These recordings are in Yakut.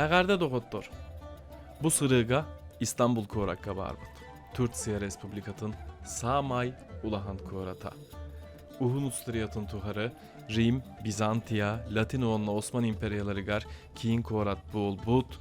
Эҕэрдэ доҕоттор! Бу сырыыга Истанбул куоракка баарбыт. Турция Республикатын саамай улахан куората. Уһун устуруйатын тухары Рим, Византия, Латин уонна Осман империяларыгар киин куорат буолбут,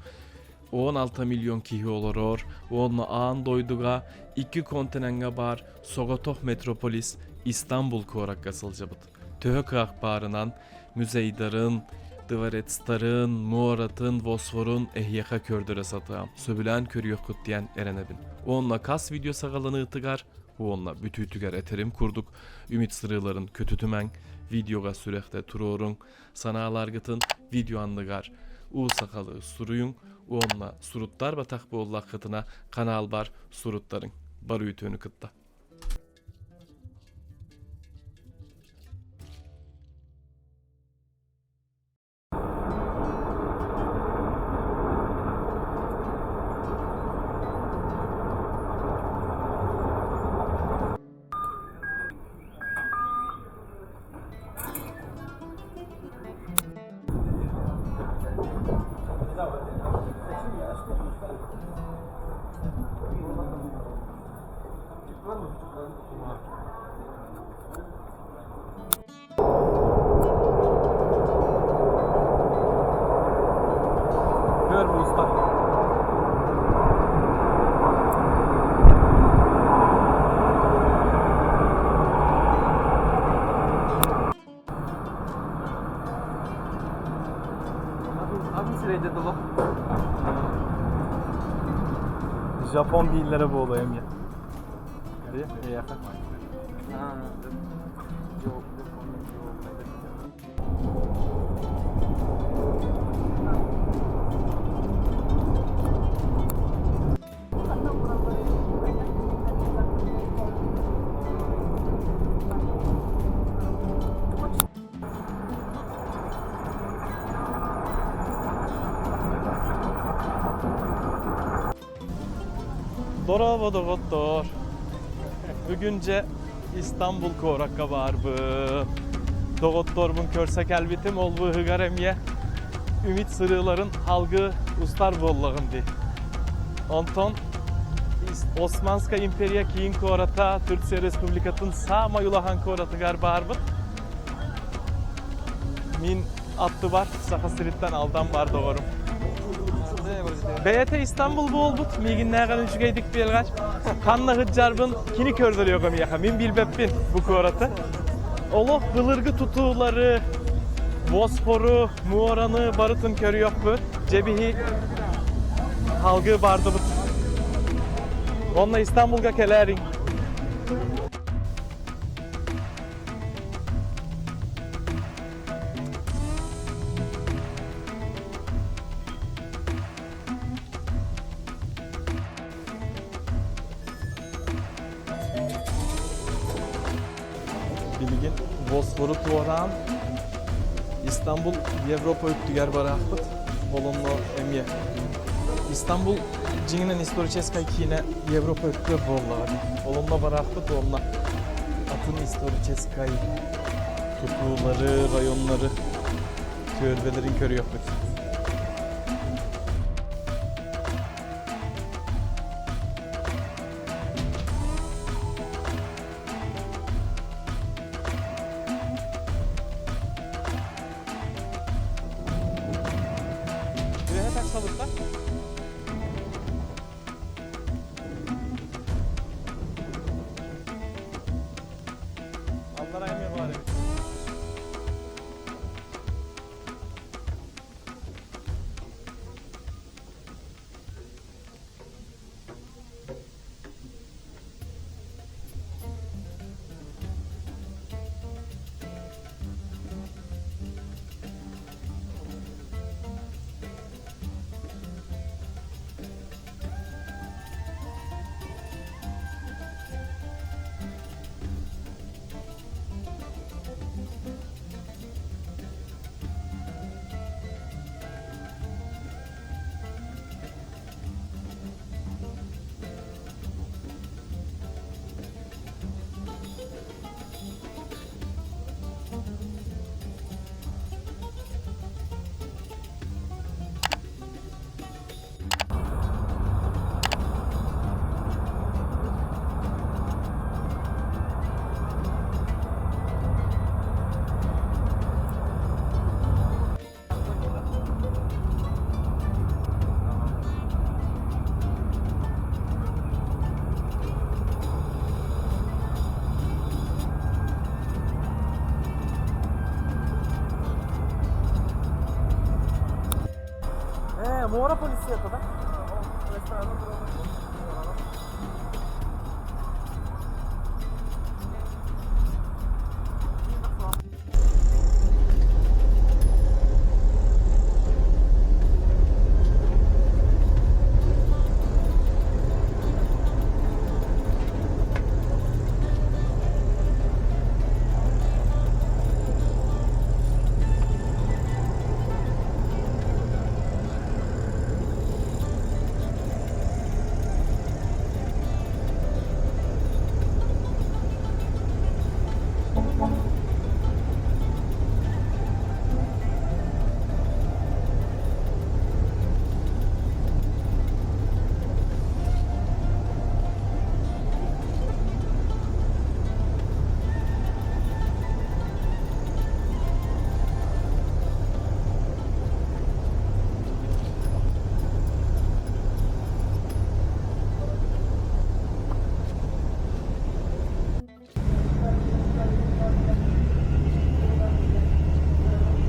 16 миллион киһи олорор уонна аан дойдуга икки континеҥҥа баар соҕотох метрополис Истанбул куоракка сылдьыбыт. Төһө кыах баарынан музейдарын, дворецтарын, муоратын, Босфорун эһиэхэ көрдөрө сатыам, сөбүлээн көрүөххүт диэн эрэнэбин. Уонна кас видео саҕаланыытыгар уонна бүтүүтүгэр этэрим курдук үмит сырыыларын көтүтүмэҥ, видеоға сүрэхтэ туруоруҥ, санааларгытын видео анныгар уу сахалыы суруйуҥ уонна суруттар батах буоллаххытына каналбар суруттарыҥ. Бар үтүөнү кытта. Көр муста. Атын сирэйде дылы. Japon дииллэрэ буолуо эмиэ. Эйиэхэ. Дорообо доҕоттоор! Бүгүн дьэ Истанбул куоракка баарбын. Доҕотторбун көрсө кэлбитим, ол быыһыгар эмиэ үмит сырыыларын алгы устар буоллаҕым дии. Онтон Османская империя киин куората Турция Республикатын саамай улахан куоратыгар баарбыт. Мин аттыбар Саха сириттэн Алдан бар доҕорум. Бэйэтэ Истанбул буолбут, миигиннээҕин үчүгэйдик биэлҕэр. Ханна сылдьарбын кини көрдөрүөҕэ миэхэ, мин билбэппин бу куораты. Олох былыргы тутуулары, Босфору, муораны барытын көрүөхпүт. Дьэ биһи алгыы бардыбыт. Онно Истанбулга кэлээриҥ. Билигин Босфору туораан Истанбул Европа өттүгэр бараахпыт. Ол онно эмиэ Истанбул дьиҥинэн историческай киинэ Европа өттүгэр буоллаҕа дии. Ол онно бараахпыт уонна атын историческай тутуулары, районнары, түөлбэлэрин көрүөхпүт. Үөһэ тахсабыт да? Аллара эмиэ баар эбит. Ээ, муора полицията да?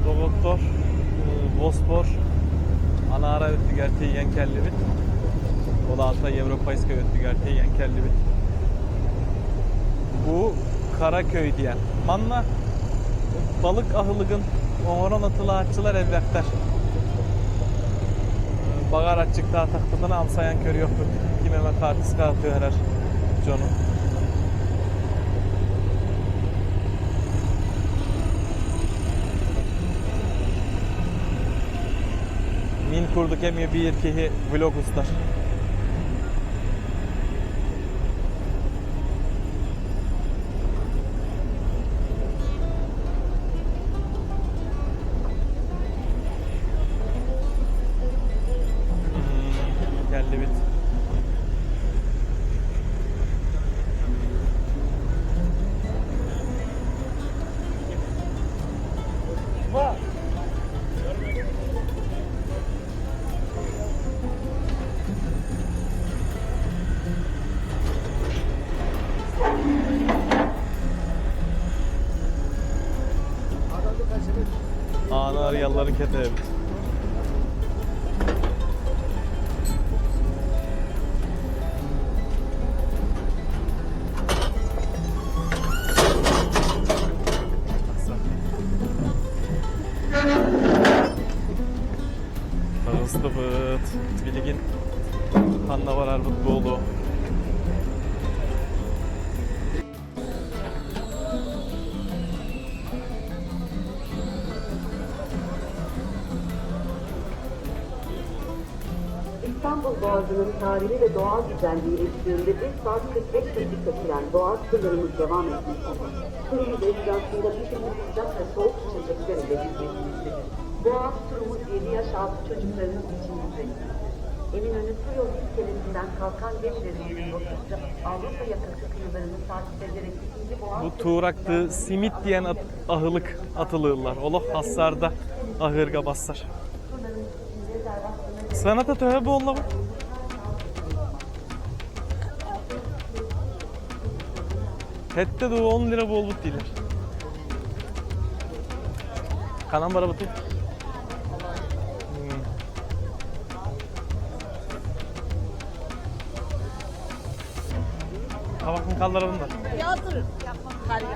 Доҕоттор, Боспор анаара өттүгэр тиийэн кэллибит. Ол аата Европейскай өттүгэр тиийэн кэллибит. Бу Караköy диэн. Манна балык аһылыгын оҥорон атылааччылар элбэхтэр. Баҕар аччыктаатахпытына амсайан көрүөхпүт. Ким эмэ хаартыскаҕа түһэрэр дьону. Мин курдук эмиэ биир киһи влог устар. Кэллибит. Ааны арыйалларын кэтэһэбит. Таҕыстыбыт. Билигин ханна барарбыт буолуо. İstanbul Boğazı'nın tarihi ve doğal güzelliği eşliğinde 1 saat 45 dakika süren Boğaz turlarımız devam etmektedir. Turumuz esnasında bir günlük sıcak ve soğuk içecekler ile hizmetinizdedir. Boğaz turumuz 7 yaş altı çocuklarımız için ücretsizdir. Eminönü su yolu iskelesinden kalkan gemilerimizin rotası Avrupa yakası kıyılarını takip ederek ikinci Boğaz Bu tuğraktı simit diyen ahılık atılırlar. Олох хассарда ahırga bassar. Sanata töhe буолла бу. Hette de 10 lira буолбут диилэр. Ханан барабытый? Табакын калдырабын да. Yatırır. Karga.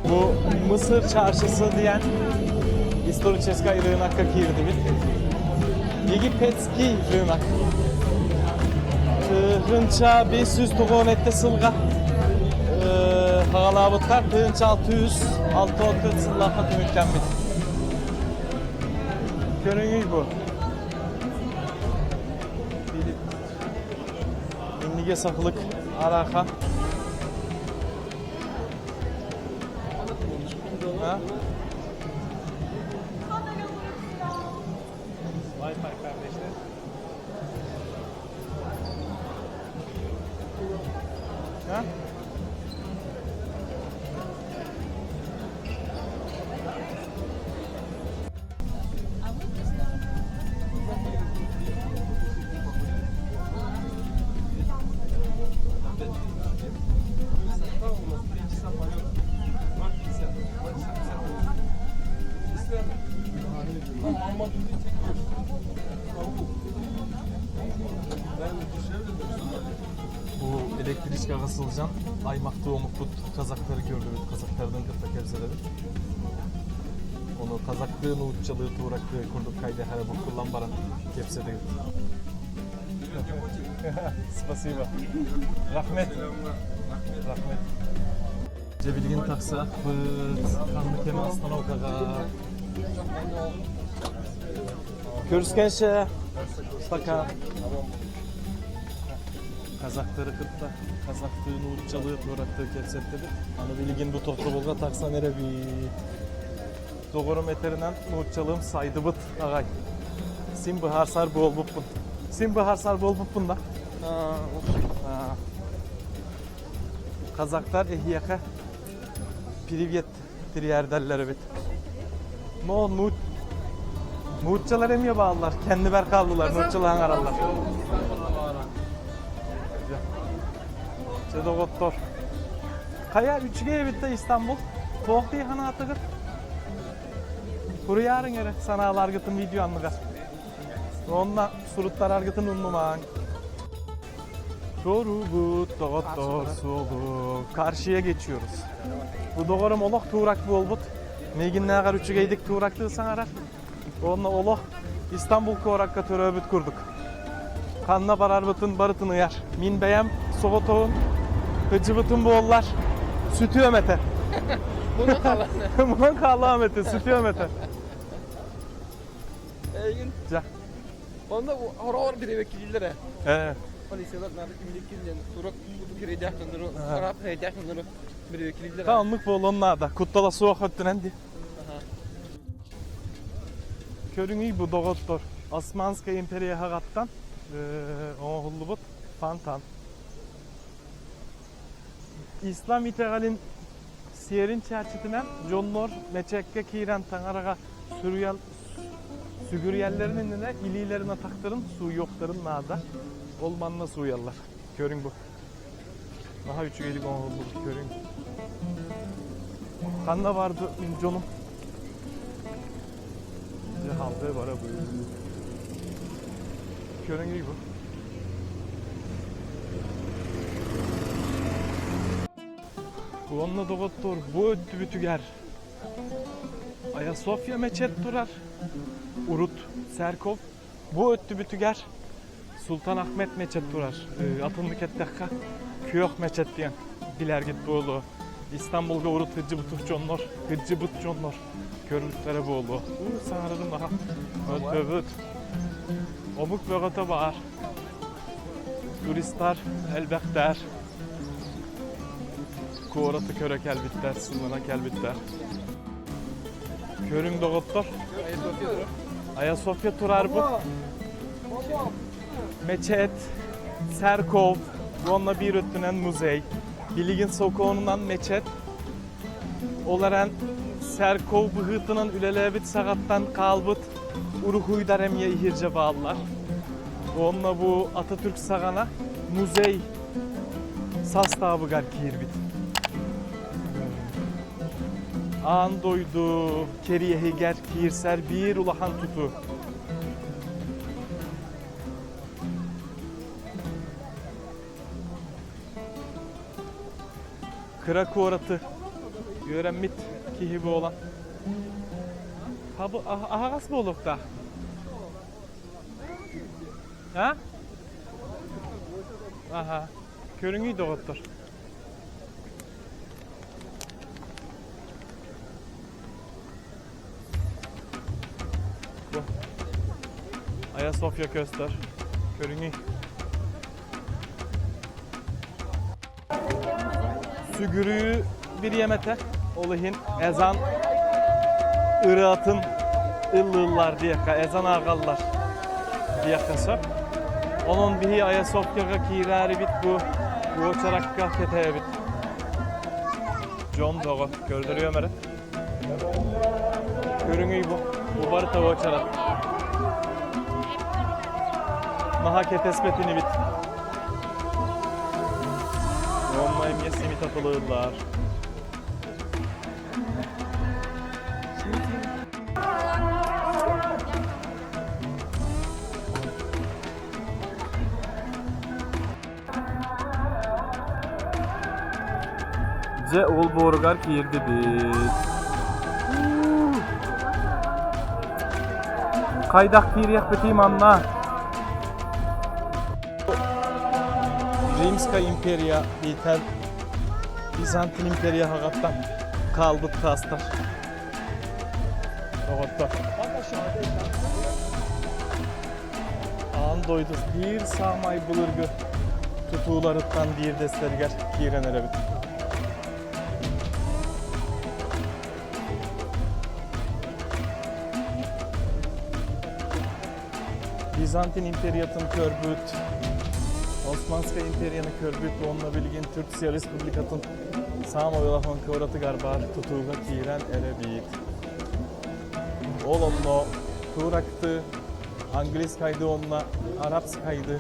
Bu Mısır çarşısı diyen Историческай рынокка киирдибит. Египетский рынок. 1597 сылга хаҕалаабыттар 1664 сыллаахха түмүктэммит. Көрүҥүй бу. Инниге сахылык араха. Ha? Wi-Fi kardeşler. Ha? Бу электричкаҕа сылдьан аймахтыы омукпут казактары көрдүбүт, казактардын кытта кэпсэтэбит. Ону казактыы нууччалыы тууракты курдук хайдах эрэ буккуллан баран кэпсэтибит. Спасибо. Рахмет. Рахмет. Дьэ билигин тахсыахпыт. Ханнык кэм остановкаҕа. Көрүскэнше. Пока. Казактары кытта казактыы нууччалыы туораттыы кэпсэттибит. Аны билигин бу тохтобулга тахсан эрэбит. Доҕорум этэринэн нууччалыым сайдыбыт аҕай. Син быһаарсар буолбуппун. Син быһаарсар буолбуппун да. Казактар эһиэхэ привет тириэрдэллэр эбит. Но нууччалар эмиэ бааллар, кэннибэр хааллылар, нууччалаан араллар. Чэ, доҕоттор. Хайа, үчүгэй эбит да Истанбул. Туох дии санаатыгыт? Суруйаарыҥ эрэ санааларгытын видео анныгар. Уонна суруттараргытын умнумаҥ. Торубут, доҕоттор, суолу каршыya geçiyoruz. Бу доҕорум олох туурак буолбут. Миигиннээҕэр үчүгэйдик туурактыы саҥарар. Уонна олох Истанбул куоракка төрөөбүт курдук. Ханна барарбытын барытын ыйар. Мин бэйэм соҕотоҕун кыдьыбытым буоллар сүтүөм этэ. Мунан хаалаам этэ, сүтүөм этэ. Эйигин Дьэ. Онно хороҕор бириэбэккилииллэр ээ. Ээ. Полициялар наада кимиликкин турок кирэйдээх дьоннору, араап кирэйдээх дьоннору бириэбэккилииллэр. Та оннук буолуон наада. Куттала суох өттүнэн дии. Көрүҥүй бу доҕоттор. Османская империя хаҕаттан оҥоһуллубут фонтан. Ислам итэҕэлин сиэрин чэрчитинэн дьоннор мечеккэ киирэн таҥараҕа сүрүйэл сүгүрүйэллэрин иннинэ илиилэрин атахтарын сууйуохтарын наада. Ол манна сууйаллар. Көрүҥ бу. Наһаа үчүгэйдик оҥоһуллубут көрүҥ. Ханна барды мин дьонум? Дьэ халгыы барабын. Көрүҥүй бу. Уонна доҕоттор бу өттүбүтүгэр Айасофья мечет турар. Урут церковь Бу өттүбүтүгэр Султан Ахмет мечет турар. Атыннык эттэххэ, Күөх мечет диэн билэргит буолуо. Истанбулга урут кырдьыбыт дьоннор, кырдьыбыт дьоннор көрбүттэрэ буолуо. Саҥарарым аха. Өтөбүт. Омук бөҕөтө баар. Туристар элбэхтэр. Куораты көрө кэлбиттэр, сыннана кэлбиттэр. Көрүҥ доҕоттор. Ayasofya турар бу. Мечет, церковь, уонна биир өттүнэн музей. Билигин сокуонунан мечет. Ол эрэн церковь быһыытынан үлэлээбит саҕаттан хаалбыт уруһуйдар эмиэ иһирдьэ бааллар. Уонна бу Ататүрк саҕана музей састаабыгар киирбит. Аан дойду кэриэһигэр киирсэр биир улахан тутуу. Кыра куораты үөрэммит киһи буолан аһаҕас буолуохтаах. А? Аха. Көрүҥүй доҕоттор. Бу. Ayasofya көстөр. Көрүҥүй. Сүгүрүү бириэмэтэ, ол иһин ezan ырыатын ыллыыллар диэххэ, ezan ааҕаллар диэххэ сөп. Онон биһи Айасофьяҕа киирээрибит бу уочаракка кэтэһэбит. Дьон бөҕө, көрдөрүөм эрэ. Көрүҥүй бу, бу барыта уочарат. Наһаа кэтэспэт инибит. Уонна эмиэ симит атылыыллар. Дьэ, ол буоругар киирдибит. Хайдах киириэхпитий манна? Римская империя иитэр Византин империя хаҕаттан хаалбыт хаастар. Доҕоттор. Аан дойду биир саамай былыргы тутууларыттан биирдэстэригэр киирэн эрэбит. Византин империятын көрбүт, Османскай империяны көрбүт уонна билигин Турция Республикатын саамай улахан куоратыгар баар тутууга киирэн эрэбит. Ол онно туракты, английскайды уонна арабскайды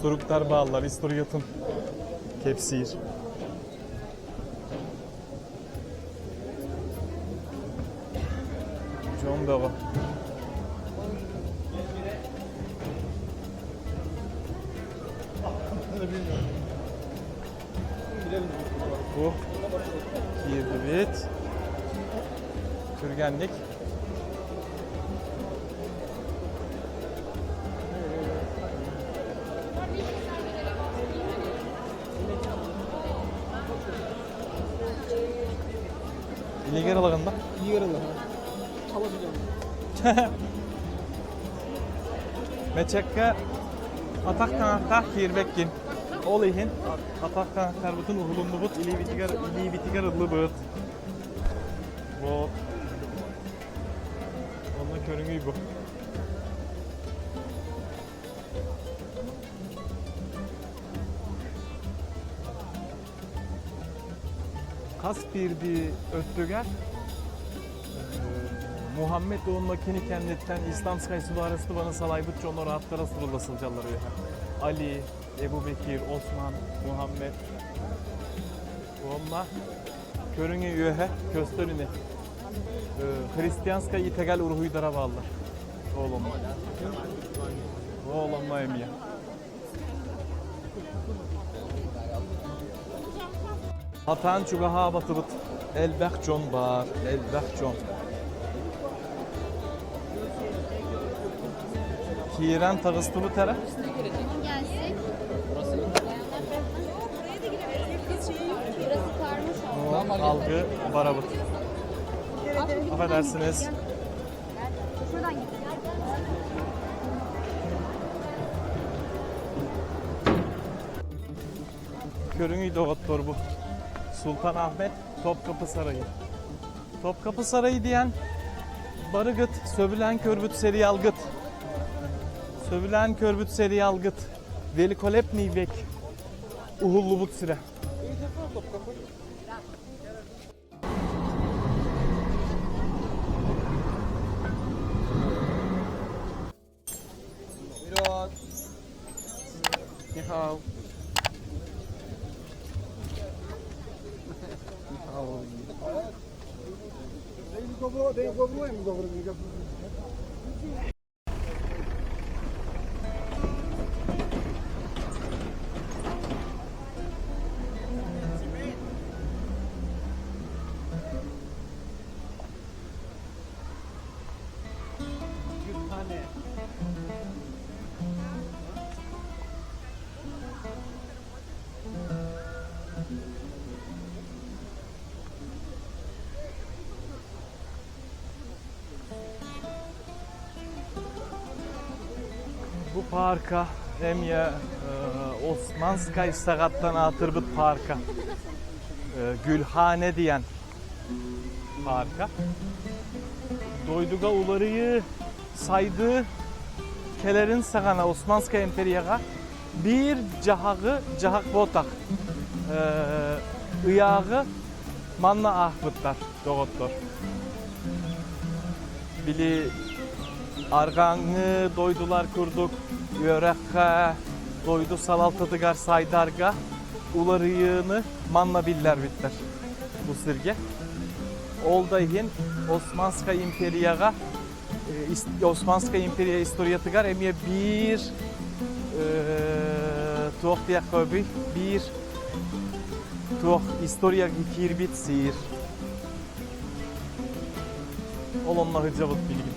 суруктар бааллар историятын кэпсиир. Дьон бөҕө. Бу киирдибит. Түргэнник. Илигер алагын ба? Илигер алагын. Мечекке атах таҥахтаах киирбэккин. Ол иһин атах таҥахтарбытын уһулуннубут, илиибитигэр илиибитигэр ыллыбыт. Вот. Онно көрүҥүй бу. Хас биирдии өттүгэр Мухаммед уонна кини кэнниттэн исламскай судаарыстыбаны салайбыт дьоннор ааттара сурулла сылдьаллар үһү. Али, Эбу Бекир, Осман, Мухаммед уонна көрүҥү үөһэ көстөр ини. Христианскай итэҕэл уруһуйдара бааллар. Ол онно. Ол онно эмиэ. Хатаан чугаһаабатыбыт. Элбэх дьон баар, элбэх дьон. Киирэн таҕыстыбыт эрэ. Алгы барабыт. Affedersiniz. Көрүҥүй доҕоттор бу Султан Ахмет Топкапы Сарайы. Топкапы Сарайы диэн барыгыт сөбүлээн көрбүт сериалгыт. Сөбүлээн көрбүт сериалгыт Великолепный век уһуллубут сирэ. 你好。你好。паарка эмиэ Османскай саҕаттан аатырбыт паарка. Гүлхане диэн паарка. Дойдуга уларыйыы, сайдыы кэлэрин саҕана Османскай империяҕа биир дьаһаҕы, дьаһах буотах, ыйааҕы манна аахпыттар доҕоттор. Били арҕааҥҥы дойдулар курдук үөрэххэ, дойду салалтатыгар сайдарга уларыйыыны манна биллэрбиттэр бу сиргэ. Ол да иһин Османскай империяҕа Османскай империя историятыгар эмиэ биир туох диэххэ биир туох историяга киирбит сир. Ол онно сылдьабыт билигин.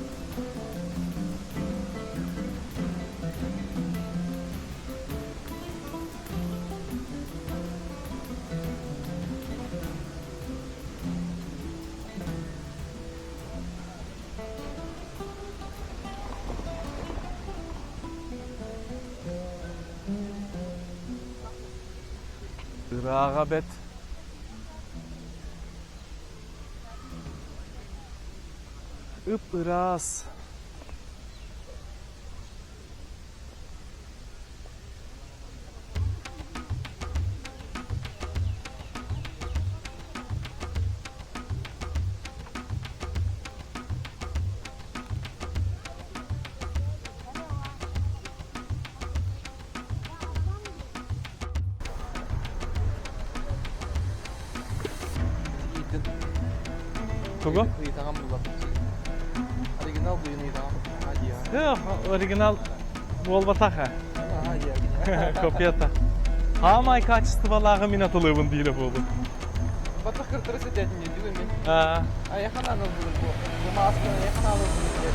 Ырааҕа бэт. Ып-ыраас. Тугу? Ыйытаҕам булар. Оригинал буйун ыйытаҕам. Оригинал буолбатах Копията. Хаамай качестволааҕы мин атылыыбын диирэ буолбут. Батах кыртары сэтэтин дии мен. Айахан анал булur bu. Bu maskını ayakhan anal bulur.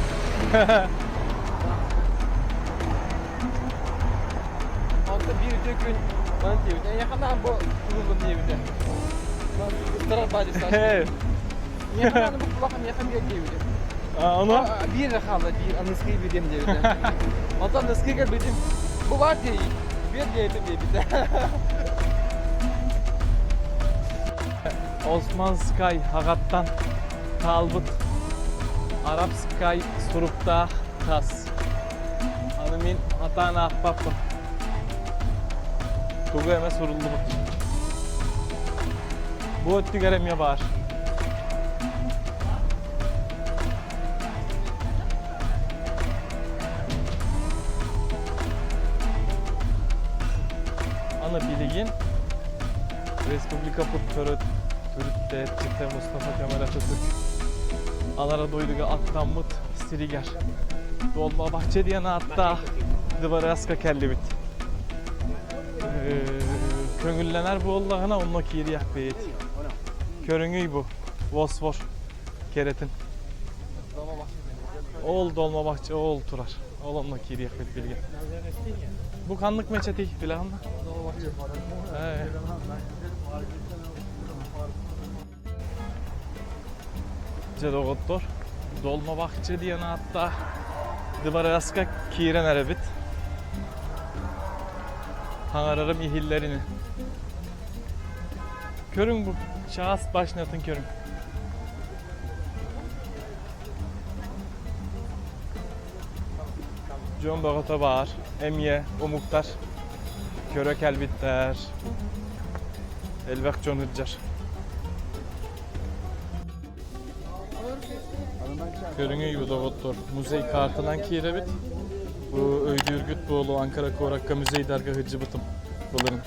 Онто биир үтүө күн манан диэбит. Эйиэхэ бу ылыллын диэбитэ. Ыстарар баадьы Миэхэ аны бу кулаха миэхэ биэр диэбитэ. Ону? Биир эрэ хаалла биир аныскыы биэриэм диэбитэ. Онтон аныскыга битим бу баар диэйи биэр диэбитэ диэбитэ. Османскай аҕаттан хаалбыт арабскай суруктаах тас. Аны мин хатаан аахпаппын. Тугу эмэ суруллубут. Бу өттүгэр эмиэ баар. Аны билигин Республика төрүт төрүттээччитэ Мустафа Кемаль Ататүрк алара дойдуга аттаммыт сиригэр Долмабахча диэн ааттаах дыбарыаска кэллибит. Көҥүллэнэр буоллаҕына онно киириэхпит. Көрүҥүй бу, Босфор кэрэтин. Ол Долмабахча ол турар. Ол онно киириэхпит билигин. Бу ханнык мечетий билэҕин да? Дьэ доҕоттор, Долмабахча диэн ааттаах дыбарыаска киирэн эрэбит. Таҥарарым иһиллэрини. Көрүҥ бу чаас башнятын көрүҥ. Дьон бөҕөтө баар, эмиэ омуктар көрө кэлбиттэр. Элбэх дьон сылдьар. Көрүҥүй доҕоттор, музей картынан киирэбит. Бу өйдүүргүт буолуо Анкара куоракка музейдарга сылдьыбытым былырын.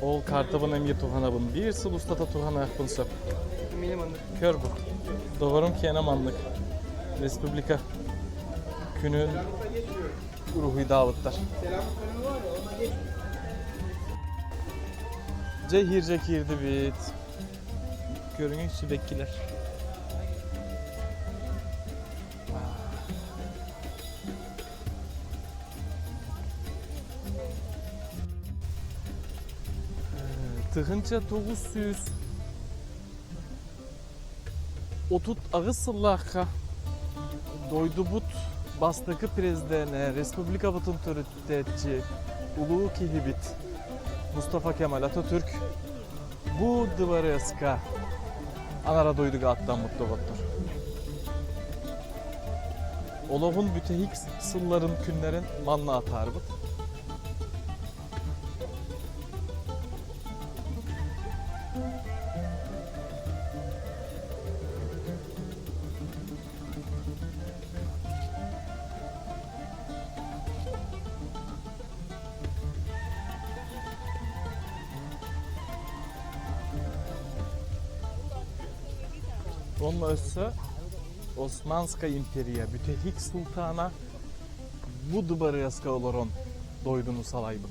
Ол картабын эмиэ туһанабын. Биир сыл устата туһаныахпын сөп. Көр бу. Доҕорум киэнэ маннык. Республика күнүн уруһуйдаабыттар. Дьэ иһирдьэ киирдибит. Көрүҥүй сибэккилэр. Тыһыынча 900 38 сыллаахха дойдубут Бастакы президенэ, республикабытын төрүттээччи улуу киһибит Мустафа Кемаль Ататүрк бу дыбарыаска анара дойдуга аттаммыт доҕоттор. Олоҕун бүтэһик сылларын күннэрин манна атаарбыт. Онно өссө Османская империя бүтэһик султана бу дыбарыаска олорон дойдуну салайбыт.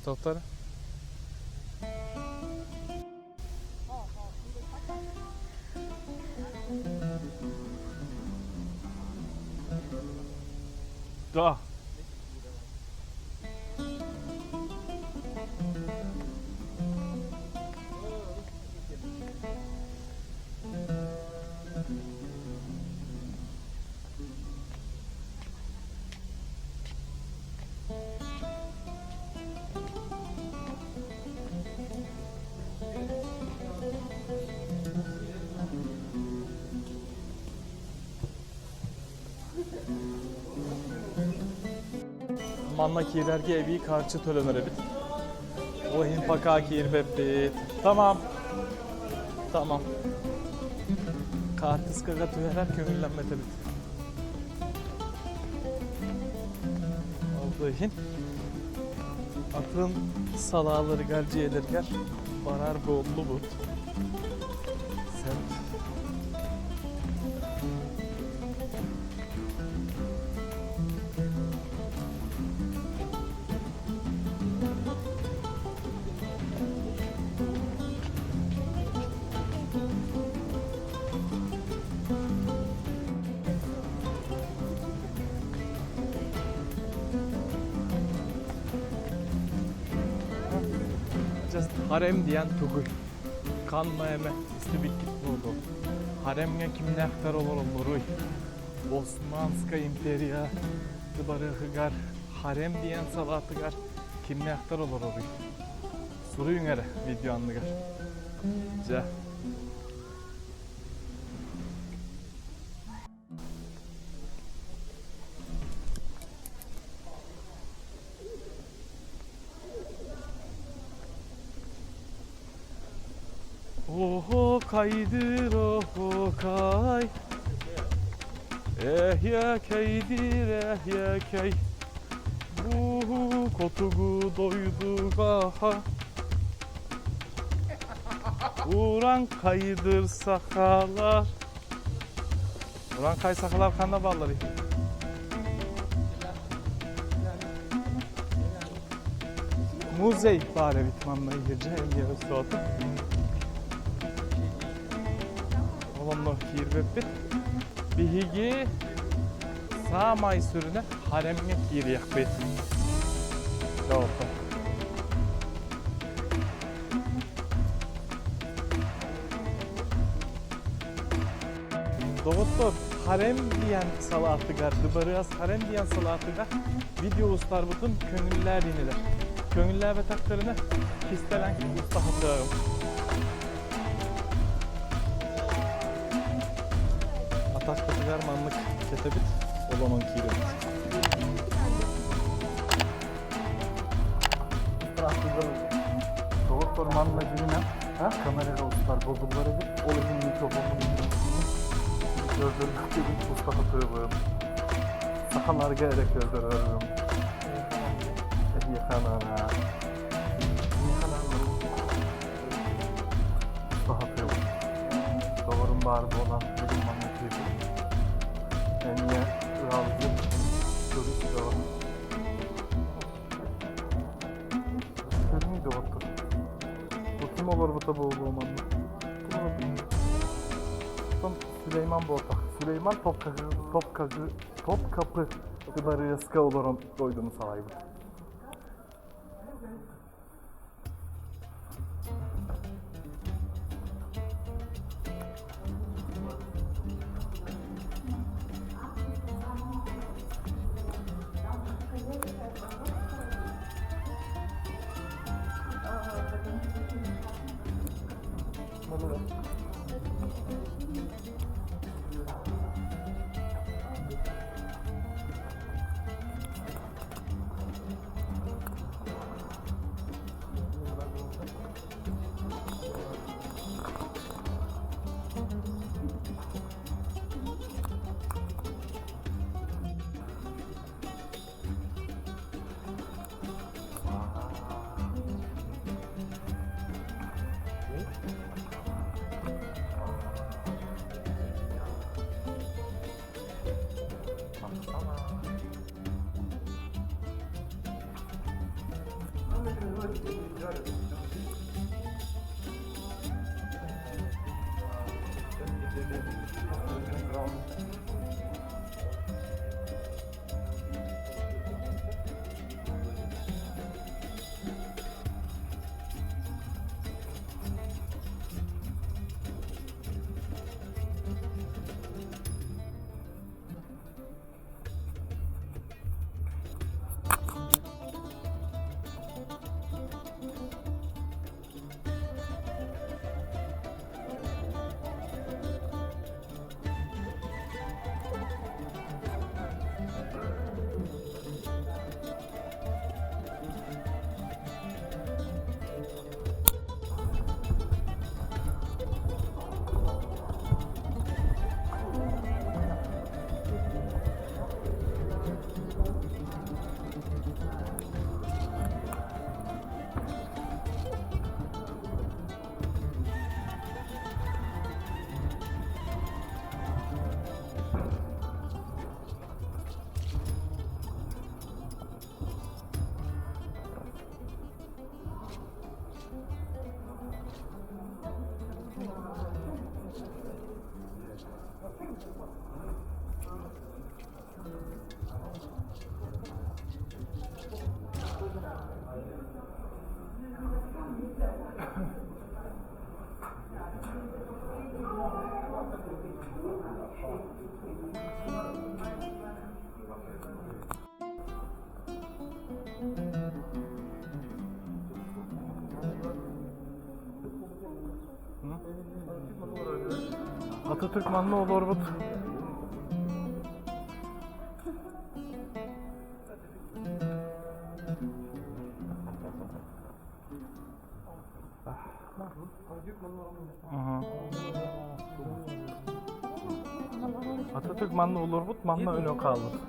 Тоқтар. Да. Манна киирэргэ эбии харчы төлөнөр эбит. Ол иһин пока киирбэппит. Tamam. Tamam. Хаартыскаҕа түһэрэр көҥүллэммэт эбит. Ол да иһин атын салааларыгар, дьиэлэригэр барар буоллубут. Сен Just harem диэн тугуй? Ханна эмэ истибиккит буолуо. Харемҥэ кимнээхтэр олороллоруй? Османская империя дыбарыаһыгар харем диэн салаатыгар кимнээхтэр олороруй? Суруйуҥ эрэ видео анныгар. Дьэ. Oho kaydır oho kay. Eh ya kaydır eh ya kay. Bu kotugu doyduk aha. Уран кайдыр сахалар. Уран кай сахалар ханна баалларый? Музей баар эбит манна иһирдьэ эмиэ өссө Ол онно киирбиппит. Биһиги саамай сүрүнэ харемҥэ киириэхпит. Доҕоттор. Доҕоттор, харем диэн салаатыгар, дыбарыас харем диэн салаатыгар видео устарбытын көҥүллээ инилэр. Көҥүллээбэтэхтэринэ кистэлэҥ устаһытыаҕым. Атахпытыгар маннык кэтэбит, ол онон киирэбит. Доҕоттор манна дьиҥинэн камераҕа устар бобуллар эбит. Ол иһин микрофоммун көрдөрбүт уста сатыыбын. Сахаларга эрэ көрдөрөрүм. Эһиэхэ анаан. Уста сатыыбын. Доҕорум баар буолан бүгүн манна киирдим. Эмиэ ыалдьыт турист дьон. Көрүҥүй доҕоттор. Бу ким олорбута буолуо манна? Ким олорбут? Оттон Сулейман буолтах. Сулейман Топкапы, Топкапы, Топкапы дыбарыаска олорон дойдуну салайбыт. Atatürk manna olorбут. Atatürk манна олорбут, манна өлөн хаалбыт.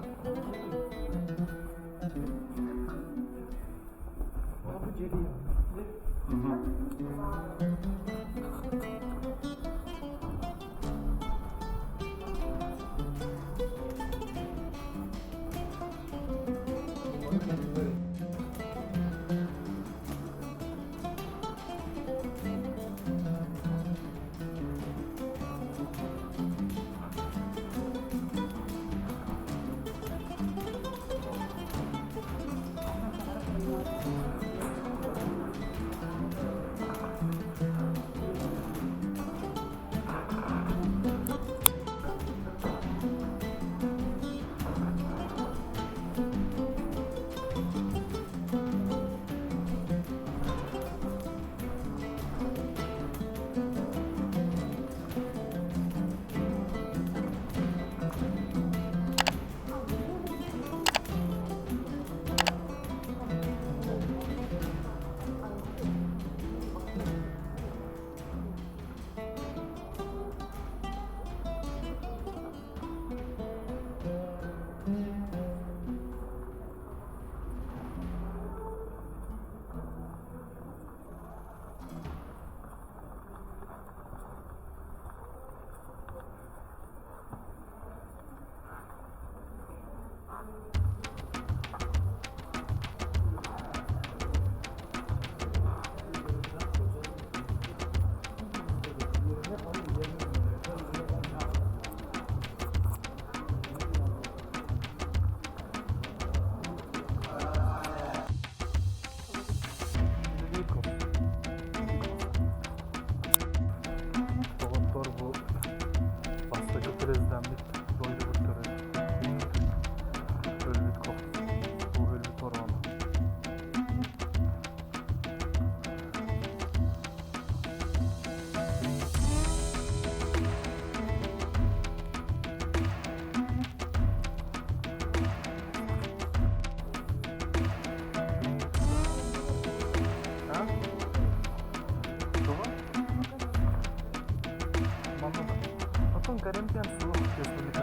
Гарем диэн суох республика.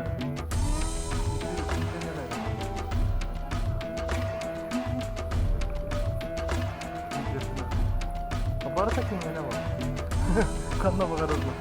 Барыта кингэнэ бар. Ханна баҕарыллар.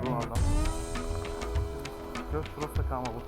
Bu adam. Просто камеру.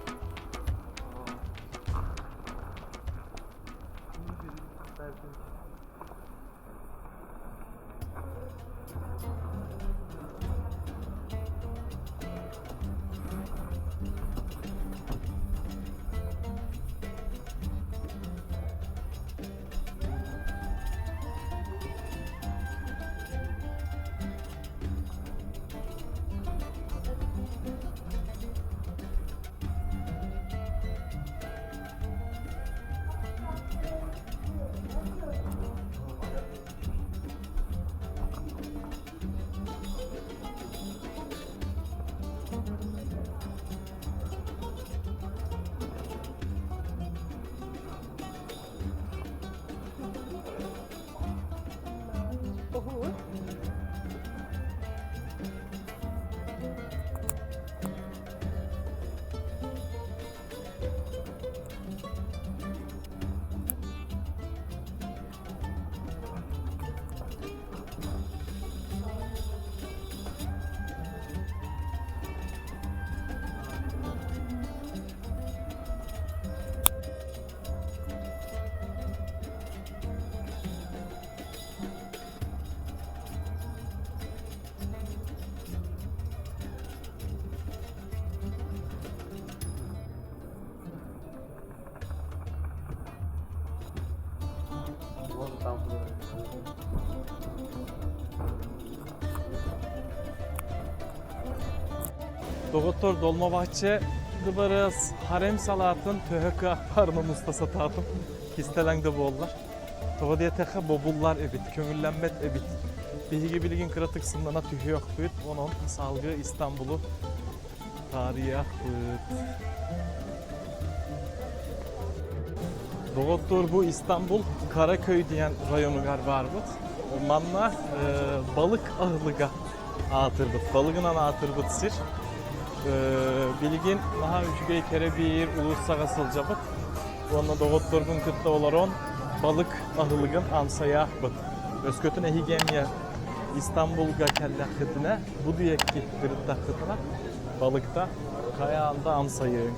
Доҕоттор, Долмабахче дыбарыас харем салаатын төһө кыах баарынан уста сатаатым. Кистэлэҥ да буоллар. Тоҕо диэтэххэ бобуллар эбит, көҥүллэммэт эбит. Биһиги билигин кыратык сыннана түһүөхпүт, онон салгыы Истанбулу таарыйыахпыт. Доҕоттор, бу Истанбул Караköy диэн районугар баарбыт. Манна балык аһылыга аатырбыт, балыгынан аатырбыт сир. Билигин наһаа үчүгэй кэрэ биир улууссаҕа сылдьабыт. Уонна доҕотторбун кытта олорон балык аһылыгын амсайаахпыт. Өскөтүн эһиги эмиэ Истанбулга кэллэххитинэ, бу диэки сырыттаххытына балыкта хайаан да амсайыҥ.